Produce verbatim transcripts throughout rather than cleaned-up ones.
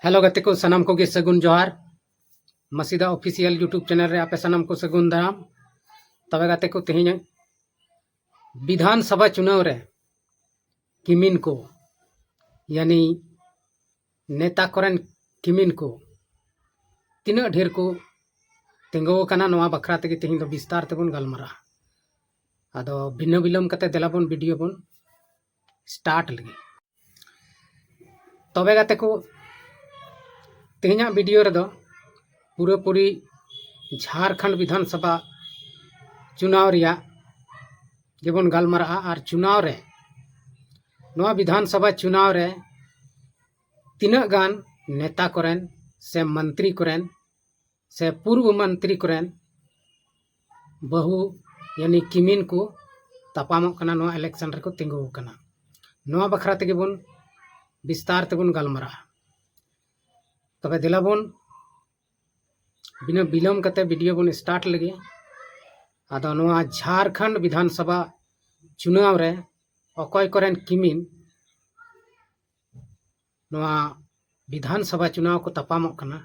Hello ᱜᱟᱛᱮ ᱠᱚ, ᱥᱟᱱᱟᱢ ᱠᱚᱜᱮ ᱥᱟᱹᱜᱩᱱ ᱡᱚᱦᱟᱨ᱾ ᱢᱟᱥᱤᱫᱟ ᱚᱯᱷᱤᱥᱤᱭᱟᱞ YouTube ᱪᱮᱱᱮᱞ ᱨᱮ ᱟᱯᱮ ᱥᱟᱱᱟᱢ ᱠᱚ ᱥᱟᱹᱜᱩᱱ ᱫᱟᱨᱟᱢ᱾ ᱛᱚᱵᱮ ᱜᱟᱛᱮ ᱠᱚ, ᱛᱮᱦᱮᱧ ᱵᱤᱫᱷᱟᱱ ᱥᱚᱵᱷᱟ ᱪᱩᱱᱟᱣ ᱨᱮ ᱠᱤᱢᱤᱱ ᱠᱚ, ᱭᱟᱱᱤ ᱱᱮᱛᱟ ᱠᱚᱨᱮᱱ ᱠᱤᱢᱤᱱ ᱠᱚ ᱛᱤᱱᱟᱹᱜ ᱰᱷᱮᱨ ᱠᱚ ᱛᱤᱸᱜᱩ ᱟᱠᱟᱱᱟ, ᱱᱚᱣᱟ ᱵᱟᱠᱷᱨᱟ ᱛᱮᱜᱮ ᱛᱮᱦᱮᱧ ᱫᱚ ᱵᱤᱥᱛᱟᱨ ᱛᱮᱵᱚᱱ ᱜᱟᱞᱢᱟᱨᱟᱜᱼᱟ᱾ ᱟᱫᱚ ᱵᱤᱱᱟᱹ ᱵᱤᱞᱚᱢ ᱠᱟᱛᱮ ᱫᱮᱞᱟ ᱵᱚᱱ ᱵᱷᱤᱰᱤᱭᱳ ᱵᱚᱱ ᱥᱴᱟᱨᱴ ᱞᱮᱜᱮ᱾ ᱛᱚᱵᱮ ᱜᱟᱛᱮ ᱠᱚ, ᱛᱮᱦᱮᱧᱟᱜ ᱵᱷᱤᱰᱤᱭᱳ ᱨᱮᱫᱚ ᱯᱩᱨᱟᱹᱯᱩᱨᱤ ᱡᱷᱟᱲᱠᱷᱚᱸᱰ ᱵᱤᱫᱷᱟᱱ ᱥᱚᱵᱷᱟ ᱪᱩᱱᱟᱣ ᱨᱮᱭᱟᱜ ᱜᱮᱵᱚᱱ ᱜᱟᱞᱢᱟᱨᱟᱜᱼᱟ᱾ ᱟᱨ ᱪᱩᱱᱟᱣ ᱨᱮ, ᱱᱚᱣᱟ ᱵᱤᱫᱷᱟᱱ ᱥᱚᱵᱷᱟ ᱪᱩᱱᱟᱣ ᱨᱮ ᱛᱤᱱᱟᱹᱜ ᱜᱟᱱ ᱱᱮᱛᱟ ᱠᱚᱨᱮᱱ ᱥᱮ ᱢᱚᱱᱛᱨᱤ ᱠᱚᱨᱮᱱ ᱥᱮ ᱯᱩᱨᱵᱚ ᱢᱚᱱᱛᱨᱤ ᱠᱚᱨᱮᱱ ᱵᱟᱹᱦᱩ, ᱭᱟᱱᱤ ᱠᱤᱢᱤᱱ ᱠᱚ ᱛᱟᱯᱟᱢᱚᱜ ᱠᱟᱱᱟ, ᱱᱚᱣᱟ ᱤᱞᱮᱠᱥᱚᱱ ᱨᱮᱠᱚ ᱛᱤᱸᱜᱩ ᱟᱠᱟᱱᱟ, ᱱᱚᱣᱟ ᱵᱟᱠᱷᱨᱟ ᱛᱮᱜᱮ ᱵᱚᱱ ᱵᱤᱥᱛᱟᱨ ᱛᱮᱵᱚᱱ ᱜᱟᱞᱢᱟᱨᱟᱜᱼᱟ᱾ ᱛᱚᱵᱮ ᱫᱮᱞᱟ ᱵᱚᱱ ᱵᱤᱱᱟᱹ ᱵᱤᱞᱚᱢ ᱠᱟᱛᱮ ᱵᱷᱤᱰᱤᱭᱳ ᱵᱚᱱ ᱥᱴᱟᱨᱴ ᱞᱮᱜᱮ᱾ ᱟᱫᱚ ᱱᱚᱣᱟ ᱡᱷᱟᱲᱠᱷᱚᱸᱰ ᱵᱤᱫᱷᱟᱱ ᱥᱚᱵᱷᱟ ᱪᱩᱱᱟᱣ ᱨᱮ ᱚᱠᱚᱭ ᱠᱚᱨᱮᱱ ᱠᱤᱢᱤᱱ ᱱᱚᱣᱟ ᱵᱤᱫᱷᱟᱱ ᱥᱚᱵᱷᱟ ᱪᱩᱱᱟᱣ ᱠᱚ ᱛᱟᱯᱟᱢᱚᱜ ᱠᱟᱱᱟ,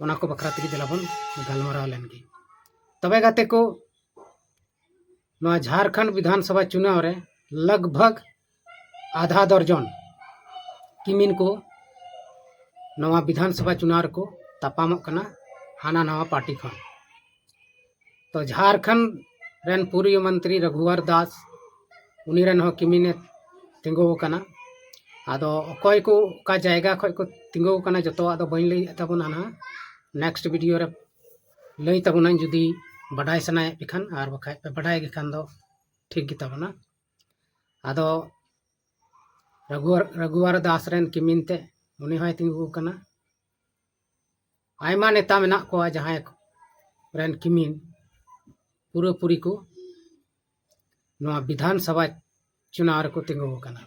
ᱚᱱᱟ ᱠᱚ ᱵᱟᱠᱷᱨᱟ ᱛᱮᱜᱮ ᱫᱮᱞᱟ ᱵᱚᱱ ᱜᱟᱞᱢᱟᱨᱟᱣ ᱞᱮᱱ ᱜᱮ᱾ ᱛᱚᱵᱮ ᱜᱟᱛᱮ ᱠᱚ, ᱱᱚᱣᱟ ᱡᱷᱟᱲᱠᱷᱚᱸᱰ ᱵᱤᱫᱷᱟᱱ ᱥᱚᱵᱷᱟ ᱪᱩᱱᱟᱣ ᱨᱮ ᱞᱟᱜᱽ ᱵᱷᱟᱜᱽ ᱟᱫᱷᱟ ᱫᱚᱨᱡᱚᱱ ᱠᱤᱢᱤᱱ ᱠᱚ ᱱᱚᱣᱟ ᱵᱤᱫᱷᱟᱱ ᱥᱚᱵᱷᱟ ᱪᱩᱱᱟᱣ ᱨᱮᱠᱚ ᱛᱟᱯᱟᱢᱚᱜ ᱠᱟᱱᱟ ᱦᱟᱱᱟ ᱱᱟᱣᱟ ᱯᱟᱨᱴᱤ ᱠᱷᱚᱱ᱾ ᱛᱚ ᱡᱷᱟᱲᱠᱷᱚᱸᱰ ᱨᱮᱱ ᱯᱩᱨᱤᱭᱚ ᱢᱚᱱᱛᱨᱤ ᱨᱚᱜᱷᱩᱣᱟᱨ ᱫᱟᱥ, ᱩᱱᱤ ᱨᱮᱱ ᱦᱚᱸ ᱠᱤᱢᱤᱱᱮ ᱛᱤᱸᱜᱩ ᱟᱠᱟᱱᱟ᱾ ᱟᱫᱚ ᱚᱠᱚᱭ ᱠᱚ ᱚᱠᱟ ᱡᱟᱭᱜᱟ ᱠᱷᱚᱱ ᱠᱚ ᱛᱤᱸᱜᱩ ᱟᱠᱟᱱᱟ, ᱡᱚᱛᱚᱣᱟᱜ ᱫᱚ ᱵᱟᱹᱧ ᱞᱟᱹᱭᱮᱫ ᱛᱟᱵᱚᱱᱟ ᱱᱟᱦᱟᱜ, ᱱᱮᱠᱥᱴ ᱵᱷᱤᱰᱤᱭᱳ ᱨᱮ ᱞᱟᱹᱭ ᱛᱟᱵᱚᱱᱟᱹᱧ ᱡᱩᱫᱤ ᱵᱟᱰᱟᱭ ᱥᱟᱱᱟᱭᱮᱫ ᱯᱮ ᱠᱷᱟᱱ, ᱟᱨ ᱵᱟᱠᱷᱟᱡ ᱯᱮ ᱵᱟᱰᱟᱭ ᱜᱮ ᱠᱷᱟᱱ ᱫᱚ ᱴᱷᱤᱠ ᱜᱮ ᱛᱟᱵᱚᱱᱟ᱾ ᱟᱫᱚ ᱨᱚᱜᱷᱩᱣᱟᱨ, ᱨᱚᱜᱷᱩᱣᱟᱨ ᱫᱟᱥ ᱨᱮᱱ ᱠᱤᱢᱤᱱ ᱛᱮ ᱩᱱᱤ ᱦᱚᱸᱭ ᱛᱤᱸᱜᱩ ᱟᱠᱟᱱᱟ᱾ ᱟᱭᱢᱟ ᱱᱮᱛᱟ ᱢᱮᱱᱟᱜ ᱠᱚᱣᱟ ᱡᱟᱦᱟᱸᱭ ᱨᱮᱱ ᱠᱤᱢᱤᱱ ᱯᱩᱨᱟᱹᱯᱩᱨᱤ ᱠᱚ ᱱᱚᱣᱟ ᱵᱤᱫᱷᱟᱱ ᱥᱚᱵᱷᱟ ᱪᱩᱱᱟᱣ ᱨᱮᱠᱚ ᱛᱤᱸᱜᱩ ᱟᱠᱟᱱᱟ᱾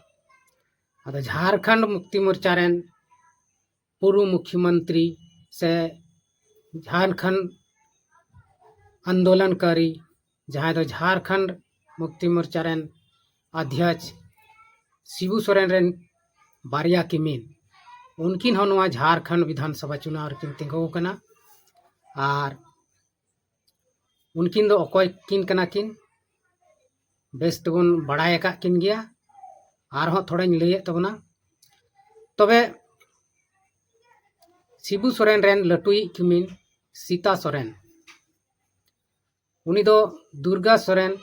ᱟᱫᱚ ᱡᱷᱟᱲᱠᱷᱚᱸᱰ ᱢᱩᱠᱛᱤ ᱢᱳᱨᱪᱟ ᱨᱮᱱ ᱯᱩᱨᱩ ᱢᱩᱠᱷᱭᱚᱢᱚᱱᱛᱨᱤ ᱥᱮ ᱡᱷᱟᱲᱠᱷᱚᱸᱰ ᱟᱱᱫᱳᱞᱚᱱᱠᱟᱨᱤ, ᱡᱟᱦᱟᱸᱭ ᱫᱚ ᱡᱷᱟᱲᱠᱷᱚᱸᱰ ᱢᱩᱠᱛᱤ ᱢᱳᱨᱪᱟ ᱨᱮᱱ ᱚᱫᱷᱭᱚᱠᱥ ᱥᱤᱵᱩ ᱥᱚᱨᱮᱱ ᱨᱮᱱ ᱵᱟᱨᱭᱟ ᱠᱤᱢᱤᱱ, ᱩᱱᱠᱤᱱ ᱦᱚᱸ ᱱᱚᱣᱟ ᱡᱷᱟᱲᱠᱷᱚᱸᱰ ᱵᱤᱫᱷᱟᱱ ᱥᱚᱵᱷᱟ ᱪᱩᱱᱟᱣ ᱨᱮᱠᱤᱱ ᱛᱤᱸᱜᱩ ᱟᱠᱟᱱᱟ᱾ ᱟᱨ ᱩᱱᱠᱤᱱ ᱫᱚ ᱚᱠᱚᱭ ᱠᱤᱱ ᱠᱟᱱᱟ ᱠᱤᱱ, ᱵᱮᱥ ᱛᱮᱵᱚᱱ ᱵᱟᱲᱟᱭ ᱟᱠᱟᱫ ᱠᱤᱱ ᱜᱮᱭᱟ᱾ ᱟᱨᱦᱚᱸ ᱛᱷᱚᱲᱟᱧ ᱞᱟᱹᱭᱮᱫ ᱛᱟᱵᱚᱱᱟ᱾ ᱛᱚᱵᱮ ᱥᱤᱵᱩ ᱥᱚᱨᱮᱱ ᱨᱮᱱ ᱞᱟᱹᱴᱩᱭᱤᱡ ᱠᱤᱢᱤᱱ ᱥᱤᱛᱟ ᱥᱚᱨᱮᱱ, ᱩᱱᱤ ᱫᱚ ᱫᱩᱨᱜᱟ ᱥᱚᱨᱮᱱ,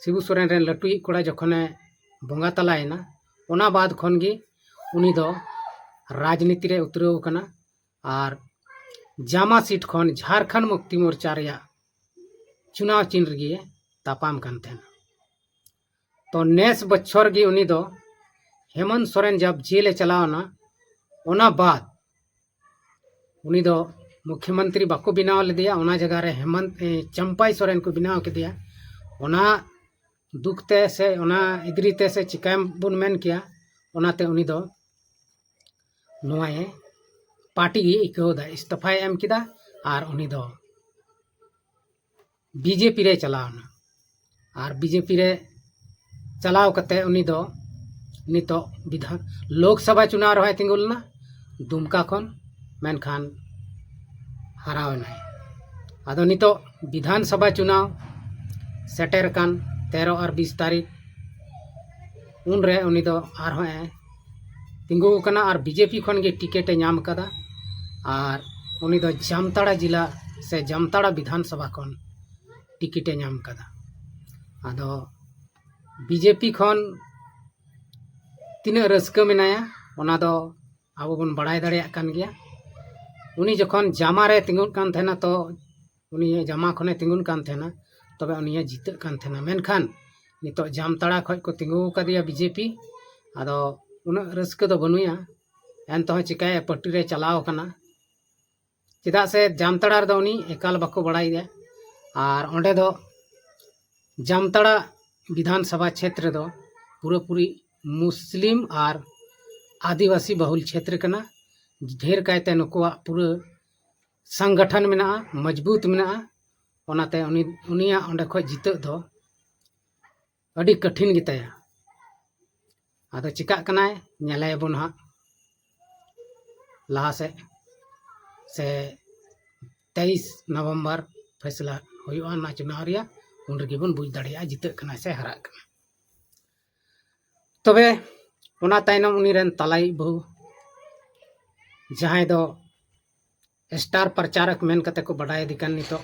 ᱥᱤᱵᱩ ᱥᱚᱨᱮᱱ ᱨᱮᱱ ᱞᱟᱹᱴᱩᱭᱤᱡ ᱠᱚᱲᱟ ᱡᱚᱠᱷᱚᱱᱮ ᱵᱚᱸᱜᱟ ᱛᱟᱞᱟᱭᱮᱱᱟ, ᱚᱱᱟ ᱵᱟᱫ ᱠᱷᱚᱱ ᱜᱮ ᱩᱱᱤ ᱫᱚ ᱨᱟᱡᱽᱱᱤᱛᱤ ᱨᱮ ᱩᱛᱨᱟᱹᱣ ᱟᱠᱟᱱᱟ᱾ ᱟᱨ ᱡᱟᱢᱟ ᱥᱤᱴ ᱠᱷᱚᱱ ᱡᱷᱟᱲᱠᱷᱚᱸᱰ ᱢᱩᱠᱛᱤ ᱢᱳᱨᱪᱟ ᱨᱮᱭᱟᱜ ᱪᱩᱱᱟᱣ ᱪᱤᱱ ᱨᱮᱜᱮ ᱛᱟᱯᱟᱢ ᱠᱟᱱ ᱛᱟᱦᱮᱱᱟ᱾ ᱛᱚ ᱱᱮᱥ ᱵᱚᱪᱷᱚᱨ ᱜᱮ ᱩᱱᱤ ᱫᱚ ᱦᱮᱢᱚᱱᱛ ᱥᱚᱨᱮᱱ ᱡᱟᱵ ᱡᱮᱞ ᱮ ᱪᱟᱞᱟᱣ ᱮᱱᱟ, ᱚᱱᱟ ᱵᱟᱫ ᱩᱱᱤ ᱫᱚ ᱢᱩᱠᱷᱭᱚᱢᱚᱱᱛᱨᱤ ᱵᱟᱠᱚ ᱵᱮᱱᱟᱣ ᱞᱮᱫᱮᱭᱟ, ᱚᱱᱟ ᱡᱟᱭᱜᱟ ᱨᱮ ᱦᱮᱢᱚᱱᱛ, ᱮ, ᱪᱟᱢᱯᱟᱭ ᱥᱚᱨᱮᱱ ᱠᱚ ᱵᱮᱱᱟᱣ ᱠᱮᱫᱮᱭᱟ᱾ ᱚᱱᱟ ᱫᱩᱠ ᱛᱮ ᱥᱮ ᱚᱱᱟ ᱤᱫᱨᱤ ᱛᱮ ᱥᱮ ᱪᱤᱠᱟᱹ ᱵᱚᱱ ᱢᱮᱱ ᱠᱮᱭᱟ, ᱚᱱᱟᱛᱮ ᱩᱱᱤ ᱫᱚ ᱱᱚᱣᱟᱭ ᱯᱟᱨᱴᱤ ᱜᱮ ᱟᱹᱭᱠᱟᱹᱣ ᱮᱫᱟ, ᱤᱥᱛᱤᱯᱷᱟᱭ ᱮᱢ ᱠᱮᱫᱟ᱾ ᱟᱨ ᱩᱱᱤ ᱫᱚ ᱵᱤᱡᱮᱯᱤ ᱨᱮ ᱪᱟᱞᱟᱣ ᱮᱱᱟ᱾ ᱟᱨ ᱵᱤᱡᱮᱯᱤ ᱨᱮ ᱪᱟᱞᱟᱣ ᱠᱟᱛᱮ ᱩᱱᱤ ᱫᱚ ᱱᱤᱛᱚᱜ ᱵᱤᱫᱷᱟᱱ, ᱞᱳᱠᱥᱚᱵᱷᱟ ᱪᱩᱱᱟᱣ ᱨᱮᱦᱚᱸᱭ ᱛᱤᱸᱜᱩ ᱞᱮᱱᱟ ᱫᱩᱢᱠᱟ ᱠᱷᱚᱱ, ᱢᱮᱱᱠᱷᱟᱱ ᱦᱟᱨᱟᱣ ᱮᱱᱟᱭ᱾ ᱟᱫᱚ ᱱᱤᱛᱚᱜ ᱵᱤᱫᱷᱟᱱ ᱥᱚᱵᱷᱟ ᱪᱩᱱᱟᱣ ᱥᱮᱴᱮᱨ ᱟᱠᱟᱱ ᱛᱮᱨᱚ ᱟᱨ ᱵᱤᱥ ᱛᱟᱹᱨᱤᱠᱷ, ᱩᱱᱨᱮ ᱩᱱᱤ ᱫᱚ ᱟᱨᱦᱚᱸ ᱮ ᱛᱤᱸᱜᱩ ᱟᱠᱟᱱᱟ ᱟᱨ ᱵᱤᱡᱮᱯᱤ ᱠᱷᱚᱱ ᱜᱮ ᱴᱤᱠᱤᱴ ᱮ ᱧᱟᱢ ᱟᱠᱟᱫᱟ᱾ ᱟᱨ ᱩᱱᱤ ᱫᱚ ᱡᱟᱢᱛᱟᱲᱟ ᱡᱮᱞᱟ ᱥᱮ ᱡᱟᱢᱛᱟᱲᱟ ᱵᱤᱫᱷᱟᱱ ᱥᱚᱵᱷᱟ ᱠᱷᱚᱱ ᱴᱤᱠᱤᱴ ᱮ ᱧᱟᱢ ᱟᱠᱟᱫᱟ᱾ ᱟᱫᱚ ᱵᱤᱡᱮᱯᱤ ᱠᱷᱚᱱ ᱛᱤᱱᱟᱹᱜ ᱨᱟᱹᱥᱠᱟᱹ ᱢᱮᱱᱟᱭᱟ, ᱚᱱᱟ ᱫᱚ ᱟᱵᱚ ᱵᱚᱱ ᱵᱟᱲᱟᱭ ᱫᱟᱲᱮᱭᱟᱜ ᱠᱟᱱ ᱜᱮᱭᱟ᱾ ᱩᱱᱤ ᱡᱚᱠᱷᱚᱱ ᱡᱟᱢᱟ ᱨᱮ ᱛᱤᱸᱜᱩᱱ ᱠᱟᱱ ᱛᱟᱦᱮᱱᱟ, ᱛᱚ ᱩᱱᱤ ᱡᱟᱢᱟ ᱠᱷᱚᱱᱮ ᱛᱤᱸᱜᱩᱱ ᱠᱟᱱ ᱛᱟᱦᱮᱱᱟ, ᱛᱚᱵᱮ ᱩᱱᱤᱭᱮ ᱡᱤᱛᱟᱹᱜ ᱠᱟᱱ ᱛᱟᱦᱮᱱᱟ᱾ ᱢᱮᱱᱠᱷᱟᱱ ᱱᱤᱛᱚᱜ ᱡᱟᱢᱛᱟᱲᱟ ᱠᱷᱚᱱ ᱠᱚ ᱛᱤᱸᱜᱩ ᱟᱠᱟᱫᱮᱭᱟ ᱵᱤᱡᱮᱯᱤ᱾ ᱟᱫᱚ ᱩᱱᱟᱹᱜ ᱨᱟᱹᱥᱠᱟᱹ ᱫᱚ ᱵᱟᱹᱱᱩᱭᱟ, ᱮᱱᱛᱮᱦᱚᱸ ᱪᱤᱠᱟᱹᱭᱟ, ᱯᱟᱹᱴᱤ ᱨᱮ ᱪᱟᱞᱟᱣ ᱟᱠᱟᱱᱟ᱾ ᱪᱮᱫᱟᱜ ᱥᱮ ᱡᱟᱢᱛᱟᱲᱟ ᱨᱮᱫᱚ ᱩᱱᱤ ᱮᱠᱟᱞ ᱵᱟᱠᱚ ᱵᱟᱲᱟᱭᱮᱭᱟ᱾ ᱟᱨ ᱚᱸᱰᱮ ᱫᱚ ᱡᱟᱢᱛᱟᱲᱟ ᱵᱤᱫᱷᱟᱱ ᱥᱚᱵᱷᱟ ᱪᱷᱮᱛᱨᱚ ᱫᱚ ᱯᱩᱨᱟᱹᱯᱩᱨᱤ ᱢᱩᱥᱞᱤᱢ ᱟᱨ ᱟᱹᱫᱤᱵᱟᱹᱥᱤ ᱵᱟᱦᱩᱞ ᱪᱷᱮᱛᱨᱚ ᱠᱟᱱᱟ᱾ ᱰᱷᱮᱨ ᱠᱟᱭᱛᱮ ᱱᱩᱠᱩᱣᱟᱜ ᱯᱩᱨᱟᱹ ᱥᱚᱝᱜᱚᱴᱷᱚᱱ ᱢᱮᱱᱟᱜᱼᱟ, ᱢᱚᱡᱽᱵᱩᱛ ᱢᱮᱱᱟᱜᱼᱟ᱾ ᱚᱱᱟᱛᱮ ᱩᱱᱤ, ᱩᱱᱤᱭᱟᱜ ᱚᱸᱰᱮ ᱠᱷᱚᱱ ᱡᱤᱛᱟᱹᱜ ᱫᱚ ᱟᱹᱰᱤ ᱠᱚᱴᱷᱤᱱ ᱜᱮᱛᱟᱭᱟ᱾ ᱟᱫᱚ ᱪᱤᱠᱟᱹᱜ ᱠᱟᱱᱟᱭ, ᱧᱮᱞᱮᱭᱟᱵᱚᱱ ᱦᱟᱸᱜ ᱞᱟᱦᱟ ᱥᱮᱫ, ᱥᱮ ᱛᱮᱭᱤᱥ ᱱᱚᱵᱷᱮᱢᱵᱚᱨ ᱯᱷᱮᱥᱞᱟ ᱦᱩᱭᱩᱜᱼᱟ ᱚᱱᱟ ᱪᱩᱱᱟᱣ ᱨᱮᱭᱟᱜ᱾ ᱩᱱ ᱨᱮᱜᱮ ᱵᱚᱱ ᱵᱩᱡᱽ ᱫᱟᱲᱮᱭᱟᱜᱼᱟ ᱡᱤᱛᱟᱹᱜ ᱠᱟᱱᱟᱭ ᱥᱮ ᱦᱟᱨᱟᱜ ᱠᱟᱱᱟ᱾ ᱛᱚᱵᱮ ᱚᱱᱟ ᱛᱟᱭᱱᱚᱢ ᱩᱱᱤ ᱨᱮᱱ ᱛᱟᱞᱟᱭᱤᱡ ᱵᱟᱹᱦᱩ, ᱡᱟᱦᱟᱸᱭ ᱫᱚ ᱥᱴᱟᱨ ᱯᱨᱚᱪᱟᱨᱚᱠ ᱢᱮᱱ ᱠᱟᱛᱮ ᱠᱚ ᱵᱟᱰᱟᱭᱮᱫᱮ ᱠᱟᱱ ᱱᱤᱛᱚᱜ,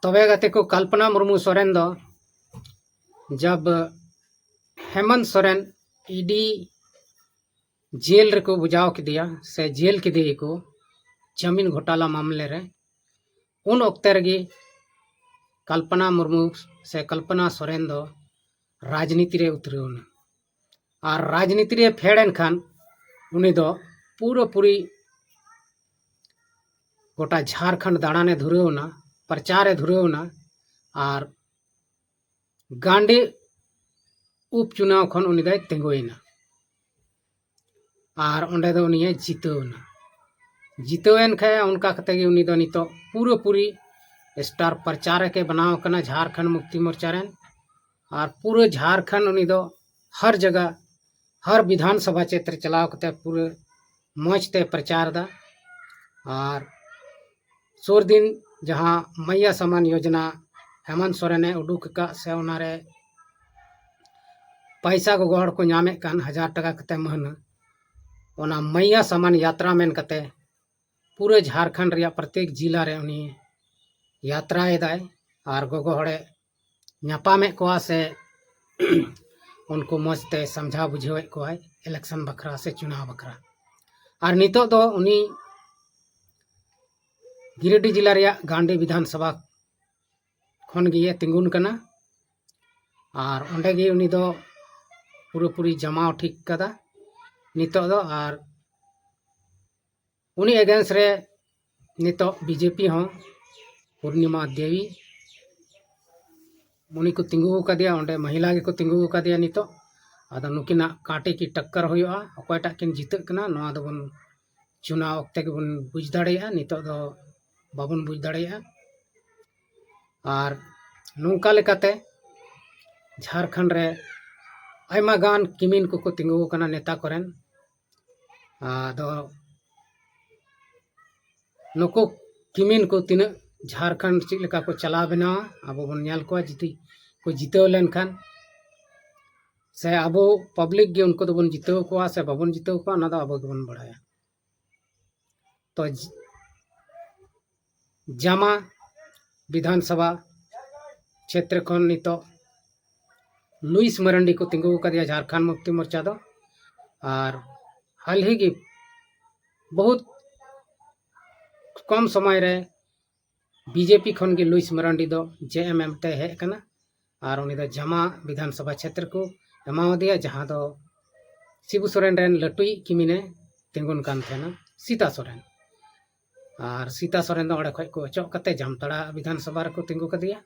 ᱛᱚᱵᱮ ᱜᱟᱛᱮ ᱠᱚ, ᱠᱚᱞᱯᱚᱱᱟ ᱢᱩᱨᱢᱩ ᱥᱚᱨᱮᱱ ᱫᱚ ᱡᱟᱵ ᱦᱮᱢᱚᱱᱛ ᱥᱚᱨᱮᱱ ᱤᱰᱤ ᱡᱮᱞ ᱨᱮᱠᱚ ᱵᱩᱡᱟᱣ ᱠᱮᱫᱮᱭᱟ ᱥᱮ ᱡᱮᱞ ᱠᱮᱫᱮᱭᱟᱠᱚ ᱡᱟᱢᱤᱱ ᱜᱷᱚᱴᱟᱞᱟ ᱢᱟᱢᱞᱮ ᱨᱮ, ᱩᱱ ᱚᱠᱛᱮ ᱨᱮᱜᱮ ᱠᱚᱞᱯᱚᱱᱟ ᱢᱩᱨᱢᱩ ᱥᱮ ᱠᱚᱞᱯᱚᱱᱟ ᱥᱚᱨᱮᱱ ᱫᱚ ᱨᱟᱡᱽᱱᱤᱛᱤ ᱨᱮ ᱩᱛᱨᱟᱹᱣ ᱮᱱᱟ᱾ ᱟᱨ ᱨᱟᱡᱽᱱᱤᱛᱤ ᱨᱮ ᱯᱷᱮᱰ ᱮᱱ ᱠᱷᱟᱱ ᱩᱱᱤ ᱫᱚ ᱯᱩᱨᱟᱹᱯᱩᱨᱤ ᱜᱚᱴᱟ ᱡᱷᱟᱲᱠᱷᱚᱸᱰ ᱫᱟᱬᱟᱱᱮ ᱫᱷᱩᱨᱟᱹᱣ ᱮᱱᱟ, ᱯᱨᱚᱪᱟᱨᱮ ᱫᱷᱩᱨᱟᱹᱣ ᱮᱱᱟ᱾ ᱟᱨ ᱜᱟᱱᱰᱤ ᱩᱯᱪᱩᱱᱟᱣ ᱠᱷᱚᱱ ᱩᱱᱤ ᱫᱚᱭ ᱛᱤᱸᱜᱩᱭᱮᱱᱟ᱾ ᱟᱨ ᱚᱸᱰᱮ ᱫᱚ ᱩᱱᱤᱭᱮ ᱡᱤᱛᱟᱹᱣ ᱮᱱᱟ᱾ ᱡᱤᱛᱟᱹᱣ ᱮᱱ ᱠᱷᱟᱡ ᱚᱱᱠᱟ ᱠᱟᱛᱮ ᱜᱮ ᱩᱱᱤ ᱫᱚ ᱱᱤᱛᱚᱜ ᱯᱩᱨᱟᱹᱯᱩᱨᱤ ᱥᱴᱟᱨ ᱯᱨᱚᱪᱟᱨᱚᱠ ᱮ ᱵᱮᱱᱟᱣ ᱟᱠᱟᱱᱟ ᱡᱷᱟᱲᱠᱷᱚᱸᱰ ᱢᱩᱠᱛᱤ ᱢᱳᱨᱪᱟ ᱨᱮᱱ᱾ ᱟᱨ ᱯᱩᱨᱟᱹ ᱡᱷᱟᱲᱠᱷᱚᱸᱰ ᱩᱱᱤ ᱫᱚ ᱦᱟᱨ ᱡᱟᱭᱜᱟ, ᱦᱟᱨ ᱵᱤᱫᱷᱟᱱ ᱥᱚᱵᱷᱟ ᱪᱮᱛᱨᱮ ᱪᱟᱞᱟᱣ ᱠᱟᱛᱮ ᱯᱩᱨᱟᱹ ᱢᱚᱡᱽ ᱛᱮ ᱯᱨᱚᱪᱟᱨ ᱮᱫᱟ᱾ ᱟᱨ ᱥᱩᱨ ᱫᱤᱱ ᱡᱟᱦᱟᱸ ᱢᱟᱭᱭᱟ ᱥᱟᱢᱟᱱ ᱭᱳᱡᱚᱱᱟ ᱦᱮᱢᱚᱱᱛ ᱥᱚᱨᱮᱱᱮ ᱩᱰᱩᱠ ᱟᱠᱟᱫ ᱥᱮ ᱚᱱᱟᱨᱮ ᱯᱟᱭᱥᱟ ᱜᱚᱜᱚ ᱦᱚᱲ ᱠᱚ ᱧᱟᱢᱮᱫ ᱠᱟᱱ ᱦᱟᱡᱟᱨ ᱴᱟᱠᱟ ᱠᱟᱛᱮ ᱢᱟᱹᱦᱱᱟᱹ, ᱚᱱᱟ ᱢᱟᱭᱭᱟ ᱥᱟᱢᱟᱱ ᱭᱟᱛᱨᱟ ᱢᱮᱱ ᱠᱟᱛᱮ ᱯᱩᱨᱟᱹ ᱡᱷᱟᱲᱠᱷᱚᱸᱰ ᱨᱮᱭᱟᱜ ᱯᱨᱚᱛᱮᱠ ᱡᱤᱞᱟ ᱨᱮ ᱩᱱᱤ ᱭᱟᱛᱨᱟᱭᱮᱫᱟᱭ᱾ ᱟᱨ ᱜᱚᱜᱚ ᱦᱚᱲᱮ ᱧᱟᱯᱟᱢᱮᱫ ᱠᱚᱣᱟ ᱥᱮ ᱩᱱᱠᱩ ᱢᱚᱡᱽ ᱛᱮ ᱥᱟᱢᱡᱷᱟᱣ ᱵᱩᱡᱷᱟᱹᱣᱮᱫ ᱠᱚᱣᱟᱭ ᱤᱞᱮᱠᱥᱚᱱ ᱵᱟᱠᱷᱨᱟ ᱥᱮ ᱪᱩᱱᱟᱣ ᱵᱟᱠᱷᱨᱟ᱾ ᱟᱨ ᱱᱤᱛᱚᱜ ᱫᱚ ᱩᱱᱤ ᱜᱤᱨᱤᱰᱤ ᱡᱮᱞᱟ ᱨᱮᱭᱟᱜ ᱜᱟᱱᱰᱤ ᱵᱤᱫᱷᱟᱱ ᱥᱚᱵᱷᱟ ᱠᱷᱚᱱ ᱜᱮ ᱛᱤᱸᱜᱩᱱ ᱠᱟᱱᱟ᱾ ᱟᱨ ᱚᱸᱰᱮ ᱜᱮ ᱩᱱᱤ ᱫᱚ ᱯᱩᱨᱟᱹᱯᱩᱨᱤ ᱡᱟᱢᱟᱣ ᱴᱷᱤᱠ ᱠᱟᱫᱟ ᱱᱤᱛᱚᱜ ᱫᱚ᱾ ᱟᱨ ᱩᱱᱤ against ᱨᱮ ᱱᱤᱛᱚᱜ ᱵᱤᱡᱮᱯᱤ ᱦᱚᱸ ᱯᱩᱨᱱᱤᱢᱟ ᱫᱮᱵᱤ ᱩᱱᱤ ᱠᱚ ᱛᱤᱸᱜᱩ ᱟᱠᱟᱫᱮᱭᱟ, ᱚᱸᱰᱮ ᱢᱚᱦᱤᱞᱟ ᱜᱮᱠᱚ ᱛᱤᱸᱜᱩ ᱟᱠᱟᱫᱮᱭᱟ ᱱᱤᱛᱚᱜ᱾ ᱟᱫᱚ ᱱᱩᱠᱤᱱᱟᱜ ᱠᱟᱴᱮ ᱠᱤ ᱴᱟᱠᱠᱟᱨ ᱦᱩᱭᱩᱜᱼᱟ, ᱚᱠᱚᱭᱴᱟᱜ ᱠᱤᱱ ᱡᱤᱛᱟᱹᱜ ᱠᱟᱱᱟ, ᱱᱚᱣᱟ ᱫᱚᱵᱚᱱ ᱪᱩᱱᱟᱣ ᱚᱠᱛᱮ ᱜᱮᱵᱚᱱ ᱵᱩᱡᱽ ᱫᱟᱲᱮᱭᱟᱜᱼᱟ᱾ ᱱᱤᱛᱚᱜ ᱫᱚ ᱵᱟᱵᱚᱱ ᱵᱩᱡᱽ ᱫᱟᱲᱮᱭᱟᱜᱼᱟ᱾ ᱟᱨ ᱱᱚᱝᱠᱟ ᱞᱮᱠᱟᱛᱮ ᱡᱷᱟᱲᱠᱷᱚᱸᱰ ᱨᱮ ᱟᱭᱢᱟ ᱜᱟᱱ ᱠᱤᱢᱤᱱ ᱠᱚᱠᱚ ᱛᱤᱸᱜᱩ ᱟᱠᱟᱱᱟ ᱱᱮᱛᱟ ᱠᱚᱨᱮᱱ᱾ ᱟᱫᱚ ᱱᱩᱠᱩ ᱠᱤᱢᱤᱱ ᱠᱚ ᱛᱤᱱᱟᱹᱜ ᱡᱷᱟᱲᱠᱷᱚᱸᱰ ᱪᱮᱫ ᱞᱮᱠᱟ ᱠᱚ ᱪᱟᱞᱟᱣ ᱵᱮᱱᱟᱣᱟ, ᱟᱵᱚ ᱵᱚᱱ ᱧᱮᱞ ᱠᱚᱣᱟ᱾ ᱡᱩᱫᱤ ᱠᱚ ᱡᱤᱛᱟᱹᱣ ᱞᱮᱱᱠᱷᱟᱱ, ᱥᱮ ᱟᱵᱚ ᱯᱟᱵᱽᱞᱤᱠ ᱜᱮ ᱩᱱᱠᱩ ᱫᱚᱵᱚᱱ ᱡᱤᱛᱟᱹᱣ ᱠᱚᱣᱟ ᱥᱮ ᱵᱟᱵᱚᱱ ᱡᱤᱛᱟᱹᱣ ᱠᱚᱣᱟ, ᱚᱱᱟ ᱫᱚ ᱟᱵᱚ ᱜᱮᱵᱚᱱ ᱵᱟᱲᱟᱭᱟ᱾ ᱛᱚ ᱡ- ᱡᱟᱢᱟ ᱵᱤᱫᱷᱟᱱ ᱥᱚᱵᱷᱟ ᱪᱷᱮᱛᱨᱚ ᱠᱷᱚᱱ ᱱᱤᱛᱚᱜ ᱞᱩᱭᱤᱥ ᱢᱟᱨᱟᱱᱰᱤ ᱠᱚ ᱛᱤᱸᱜᱩ ᱟᱠᱟᱫᱮᱭᱟ ᱡᱷᱟᱲᱠᱷᱚᱸᱰ ᱢᱩᱠᱛᱤ ᱢᱳᱨᱪᱟ ᱫᱚ᱾ ᱟᱨ ᱦᱟᱞ ᱦᱤ ᱜᱮ ᱵᱚᱦᱩᱛ ᱠᱚᱢ ᱥᱚᱢᱚᱭ ᱨᱮ ᱵᱤᱡᱮᱯᱤ ᱠᱷᱚᱱ ᱜᱮ ᱞᱩᱭᱤᱥ ᱢᱟᱨᱟᱱᱰᱤ ᱫᱚ ᱡᱮ ᱮᱢ ᱮᱢ ᱛᱮ ᱦᱮᱡ ᱟᱠᱟᱱᱟ᱾ ᱟᱨ ᱩᱱᱤ ᱫᱚ ᱡᱟᱢᱟ ᱵᱤᱫᱷᱟᱱ ᱥᱚᱵᱷᱟ ᱪᱷᱮᱛᱨᱚ ᱠᱚ ᱮᱢᱟᱣᱟᱫᱮᱭᱟ, ᱡᱟᱦᱟᱸ ᱫᱚ ᱥᱤᱵᱩ ᱥᱚᱨᱮᱱ ᱨᱮᱱ ᱞᱟᱹᱴᱩᱭᱤᱡ ᱠᱤᱢᱤᱱᱮ ᱛᱤᱸᱜᱩᱱ ᱠᱟᱱ ᱛᱟᱦᱮᱱᱟ, ᱥᱤᱛᱟ ᱥᱚᱨᱮᱱ᱾ ᱟᱨ ᱥᱤᱛᱟ ᱥᱚᱨᱮᱱ ᱫᱚ ᱚᱸᱰᱮ ᱠᱷᱚᱡ ᱠᱚ ᱚᱪᱚᱜ ᱠᱟᱛᱮ ᱡᱟᱢᱛᱟᱲᱟ ᱵᱤᱫᱷᱟᱱ ᱥᱚᱵᱷᱟ ᱨᱮᱠᱚ ᱛᱤᱸᱜᱩ ᱠᱟᱫᱮᱭᱟ᱾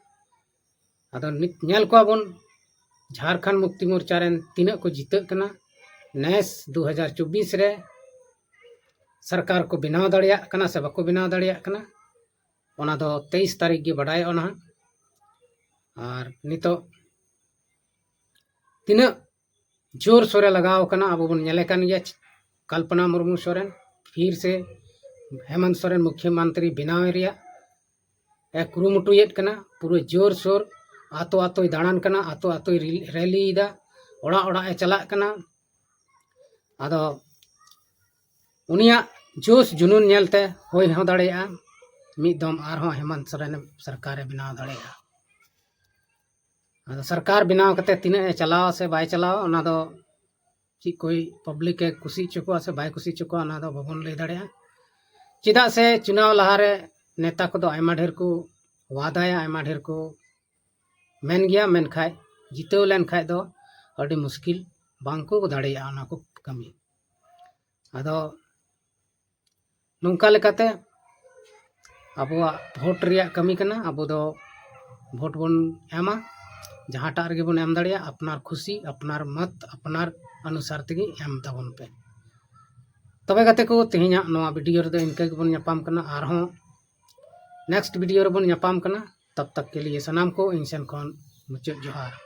ᱟᱫᱚ ᱱᱤᱛ ᱧᱮᱞ ᱠᱚᱣᱟ ᱵᱚᱱ ᱡᱷᱟᱲᱠᱷᱚᱸᱰ ᱢᱩᱠᱛᱤ ᱢᱳᱨᱪᱟ ᱨᱮᱱ ᱛᱤᱱᱟᱹᱜ ᱠᱚ ᱡᱤᱛᱟᱹᱜ ᱠᱟᱱᱟ ᱱᱮᱥ ᱫᱩ ᱦᱟᱡᱟᱨ ᱪᱚᱵᱵᱤᱥ ᱨᱮ, ᱥᱚᱨᱠᱟᱨ ᱠᱚ ᱵᱮᱱᱟᱣ ᱫᱟᱲᱮᱭᱟᱜ ᱠᱟᱱᱟ ᱥᱮ ᱵᱟᱠᱚ ᱵᱮᱱᱟᱣ ᱫᱟᱲᱮᱭᱟᱜ ᱠᱟᱱᱟ, ᱚᱱᱟ ᱫᱚ ᱛᱮᱭᱤᱥ ᱛᱟᱹᱨᱤᱠᱷ ᱜᱮ ᱵᱟᱰᱟᱭᱚᱜᱼᱟ ᱱᱟᱦᱟᱜ᱾ ᱟᱨ ᱱᱤᱛᱚᱜ ᱛᱤᱱᱟᱹᱜ ᱡᱳᱨ ᱥᱳᱨᱮ ᱞᱟᱜᱟᱣ ᱠᱟᱱᱟ, ᱟᱵᱚ ᱵᱚᱱ ᱧᱮᱞᱮ ᱠᱟᱱ ᱜᱮᱭᱟ᱾ ᱠᱚᱞᱯᱚᱱᱟ ᱢᱩᱨᱢᱩ ᱥᱚᱨᱮᱱ ᱯᱷᱤᱨ ᱥᱮ ᱦᱮᱢᱚᱱᱛ ᱥᱚᱨᱮᱱ ᱢᱩᱠᱷᱭᱚᱢᱚᱱᱛᱨᱤ ᱵᱮᱱᱟᱣ ᱨᱮᱭᱟᱜ ᱮ ᱠᱩᱨᱩᱢᱩᱴᱩᱭᱮᱫ ᱠᱟᱱᱟ᱾ ᱯᱩᱨᱟᱹ ᱡᱳᱨ ᱥᱳᱨ ᱟᱛᱳ ᱟᱛᱳᱭ ᱫᱟᱬᱟᱱ ᱠᱟᱱᱟ, ᱟᱛᱳ ᱟᱛᱳᱭ ᱨᱤ- ᱨᱮᱞᱤᱭᱮᱫᱟ, ᱚᱲᱟᱜ ᱚᱲᱟᱜ ᱮ ᱪᱟᱞᱟᱜ ᱠᱟᱱᱟ᱾ ᱟᱫᱚ ᱩᱱᱤᱭᱟᱜ ᱡᱳᱥ ᱡᱩᱱᱩᱱ ᱧᱮᱞᱛᱮ ᱦᱩᱭ ᱦᱚᱸ ᱫᱟᱲᱮᱭᱟᱜᱼᱟ ᱢᱤᱫ ᱫᱚᱢ ᱟᱨᱦᱚᱸ ᱦᱮᱢᱚᱱᱛ ᱥᱚᱨᱮᱱ ᱥᱚᱨᱠᱟᱨᱮ ᱵᱮᱱᱟᱣ ᱫᱟᱲᱮᱭᱟᱜᱼᱟ᱾ ᱟᱫᱚ ᱥᱚᱨᱠᱟᱨ ᱵᱮᱱᱟᱣ ᱠᱟᱛᱮ ᱛᱤᱱᱟᱹᱜ ᱮ ᱪᱟᱞᱟᱣᱟ ᱥᱮ ᱵᱟᱭ ᱪᱟᱞᱟᱣᱟ, ᱚᱱᱟ ᱫᱚ ᱪᱮᱫ ᱠᱚᱭ ᱯᱟᱵᱽᱞᱤᱠ ᱮ ᱠᱩᱥᱤ ᱦᱚᱪᱚ ᱠᱚᱣᱟ ᱥᱮ ᱵᱟᱭ ᱠᱩᱥᱤ ᱦᱚᱪᱚ ᱠᱚᱣᱟ, ᱚᱱᱟ ᱫᱚ ᱵᱟᱵᱚᱱ ᱞᱟᱹᱭ ᱫᱟᱲᱮᱭᱟᱜᱼᱟ᱾ ᱪᱮᱫᱟᱜ ᱥᱮ ᱪᱩᱱᱟᱣ ᱞᱟᱦᱟᱨᱮ ᱱᱮᱛᱟ ᱠᱚᱫᱚ ᱟᱭᱢᱟ ᱰᱷᱮᱨ ᱠᱚ ᱣᱟᱫᱟᱭᱟ, ᱟᱭᱢᱟ ᱰᱷᱮᱨ ᱠᱚ ᱢᱮᱱ ᱜᱮᱭᱟ, ᱢᱮᱱᱠᱷᱟᱡ ᱡᱤᱛᱟᱹᱣ ᱞᱮᱱᱠᱷᱟᱡ ᱫᱚ ᱟᱹᱰᱤ ᱢᱩᱥᱠᱤᱞ, ᱵᱟᱝ ᱠᱚ ᱫᱟᱲᱮᱭᱟᱜᱼᱟ ᱚᱱᱟ ᱠᱚ ᱠᱟᱹᱢᱤ᱾ ᱟᱫᱚ ᱱᱚᱝᱠᱟ ᱞᱮᱠᱟᱛᱮ ᱟᱵᱚᱣᱟᱜ ᱵᱷᱳᱴ ᱨᱮᱭᱟᱜ ᱠᱟᱹᱢᱤ ᱠᱟᱱᱟ᱾ ᱟᱵᱚ ᱫᱚ ᱵᱷᱳᱴ ᱵᱚᱱ ᱮᱢᱟ, ᱡᱟᱦᱟᱸᱴᱟᱜ ᱨᱮᱜᱮ ᱵᱚᱱ ᱮᱢ ᱫᱟᱲᱮᱭᱟᱜᱼᱟ, ᱟᱯᱱᱟᱨ ᱠᱷᱩᱥᱤ, ᱟᱯᱱᱟᱨ ᱢᱚᱛ, ᱟᱯᱱᱟᱨ ᱚᱱᱩᱥᱟᱨ ᱛᱮᱜᱮ ᱮᱢ ᱛᱟᱵᱚᱱ ᱯᱮ᱾ ᱛᱚᱵᱮ ᱜᱟᱛᱮ ᱠᱚ, ᱛᱮᱦᱮᱧᱟᱜ ᱱᱚᱣᱟ ᱵᱷᱤᱰᱤᱭᱳ ᱨᱮᱫᱚ ᱤᱱᱠᱟᱹ ᱜᱮᱵᱚᱱ ᱧᱟᱯᱟᱢ ᱠᱟᱱᱟ᱾ ᱟᱨᱦᱚᱸ ᱱᱮᱠᱥᱴ ᱵᱷᱤᱰᱤᱭᱳ ᱨᱮᱵᱚᱱ ᱧᱟᱯᱟᱢ ᱠᱟᱱᱟ᱾ ᱛᱟᱵ ᱛᱟᱠ ᱠᱮ ᱞᱤᱭᱮ ᱥᱟᱱᱟᱢ ᱠᱚ ᱤᱧ ᱥᱮᱱ ᱠᱷᱚᱱ ᱢᱩᱪᱟᱹᱫ ᱡᱚᱦᱟᱨ᱾